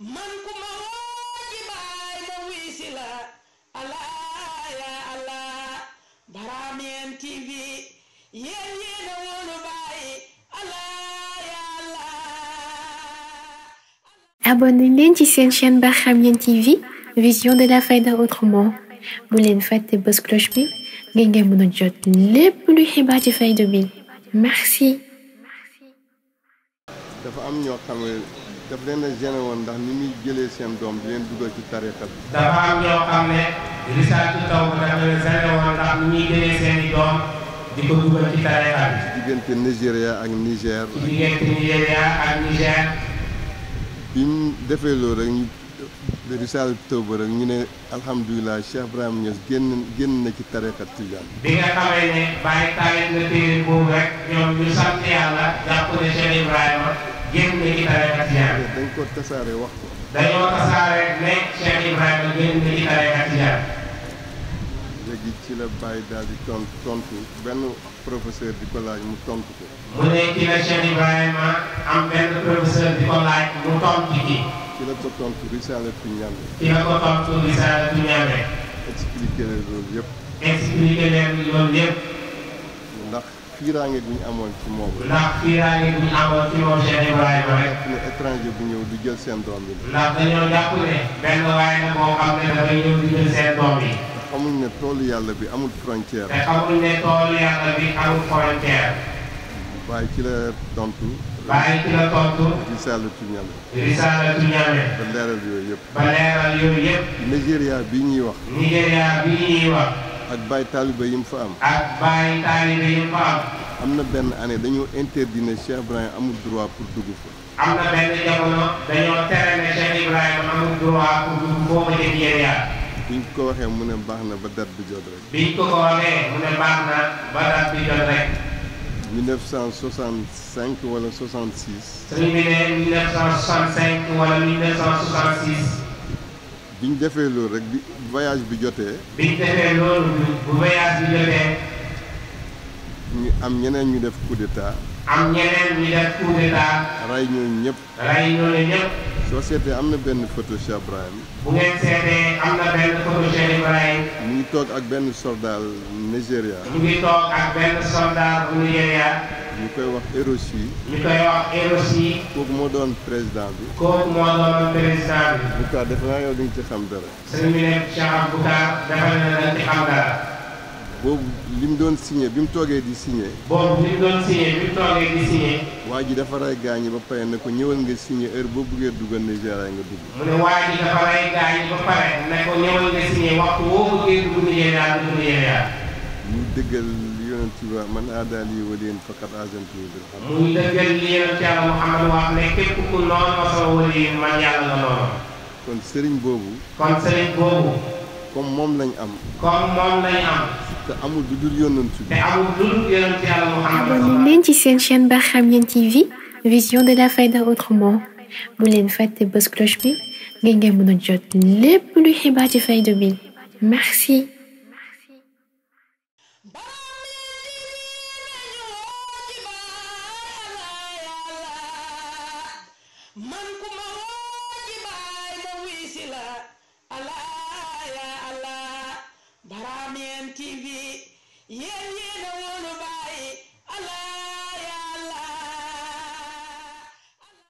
man ku ma woo ci baay ma wisi la Allah ya Allah Baramien TV yéen a wóolu baay Allah ya Allah. Abonnez leen ci seen chaîne Baramien TV, vision de la fayda autrement. bu leen fàtte bës cloche bi ngeen mën a jot lépp luy xibaar ci fayda bi. Merci. dafa am ñoo xam ne daf leen a gêné woon ndax ni muy jëlee seen doom di leen dugal ci tariqa bi. dafa am ñoo xam ne risaatu taw bi dafa leen gêné woon ndax ni ñuy jëlee seen i doom di ko dugal ci tariqa bi. ci diggante Nigéria ak Niger. ci diggante Nigéria ak Niger. bi mu defee loolu rek ñu risaatu taw ba rek ñu ne alhamdulilah Cheikh Ibrahima Niass génn na ci tariqa Tijaan. bi nga xamee ne bàyyi taalif na téere boobu rek ñoom ñu sant yàlla jàpp ne Cheikh Ibrahima génn na ci tariqa Tijaan. dañ ko tasaare wax ko. dañoo tasaare ne Cheikh Ibrahima génn na ci tariqa Tijaan. léegi ci la bàyyi daal di tontu benn professeur di ko laaj mu tontu ko. mu ne ci la Cheikh Ibrahima am benn professeur di ko laaj mu tontu ci. ci la ko tontu Risalatu Ñambe. ci la ko tontu Risalatu Ñambe. expliqué leen loolu yëpp. expliqué leen loolu yëpp. ndax fiiraange bi ñu amoon ci moom. ndax fiiraange bi ñu amoon ci moom Cheikh Ibrahima rek. ne étranger bu ñëw du jël seen doom yi. ndax dañoo jàpp ne benn waay la boo xam ne dafay ñëw di jël seen doom yi. xamuñ ne toolu yàlla bi amul frontière. te xamuñ ne toolu yàlla bi amul frontière. waaye ci la tontu. waaye ci la tontu. Risalatu Ñambe. Risalatu Ñambe. ba leeral yooyu yëpp. ba leeral yooyu yëpp. Nigéria bi ñuy wax. Nigéria bi ñuy wax. ak Baye taaliba yi mu fa am. ak Baye taaliba yi mu fa am. am na benn année dañoo interdit ne Cheikh Ibrahima amul droit pour dugg fa. am na benn jamono dañoo tere ne Cheikh Ibrahima amul droit pour dugg foofu ca Nigéria. biñ ko waxee mu ne baax na ba date bi jot rek. biñ ko waxee mu ne baax na ba date bi jot rek. 1965 wala 66. suñu bi ne 1965 wala 1966. biñ defee loolu rek bi voyage bi jotee. biñ defee loolu bu voyage bi jotee. ñu am ñeneen ñu def coup d'état. am ñeneen ñu def coup d'état. ray ñooñu ñëpp. ray ñooñu ñëpp. soo seetee am na benn photo Cheikh Ibrahim. bu ngeen seetee am na benn photo Cheikh Ibrahim. mu ngi toog ak benn soldat Nigéria. mu ngi toog ak benn soldat bu Nigéria. ñu koy wax Erosi. ñu koy wax Erosi. kooku moo doon président bi. kooku moo doon président bi. bu kaa def naa yow di nga ci xam dara. sëñ bi ne Cheikh Aboubacar defal na la ci xam dara. boobu li mu doon signé bi mu toogee di signé. boobu li mu doon signé bi mu toogee di signé. waa ji dafa rey gaañi ba pare ne ko ñëwal nga signé heure boo buggee duggal Nigéria nga dugg. mu ne waa ji dafa rey gaañi ba pare ne ko ñëwal nga signé waxtu woo bëggee dugg Nigéria dugg Nigéria. mu dëggal li yonent bi wax man aadaal yi waliyan faqad azantuhu bil harb. muy dëggal li yonent Yàlla Muhammad wax ne képp ku noonu ma sama wali man yàlla la noonu. kon sëriñ boobu. kon sëriñ boobu. comme moom lañ am. comme moom lañ am. te amul du dul yonent bi. te amul du dul yonent Yàlla Muhammad. Abonnez leen ci seen chaîne Baramien TV, vision de la fayda autrement. bu leen fàtte bës cloche bi ngeen mën a jot lépp luy xibaar ci fayda bi. Merci.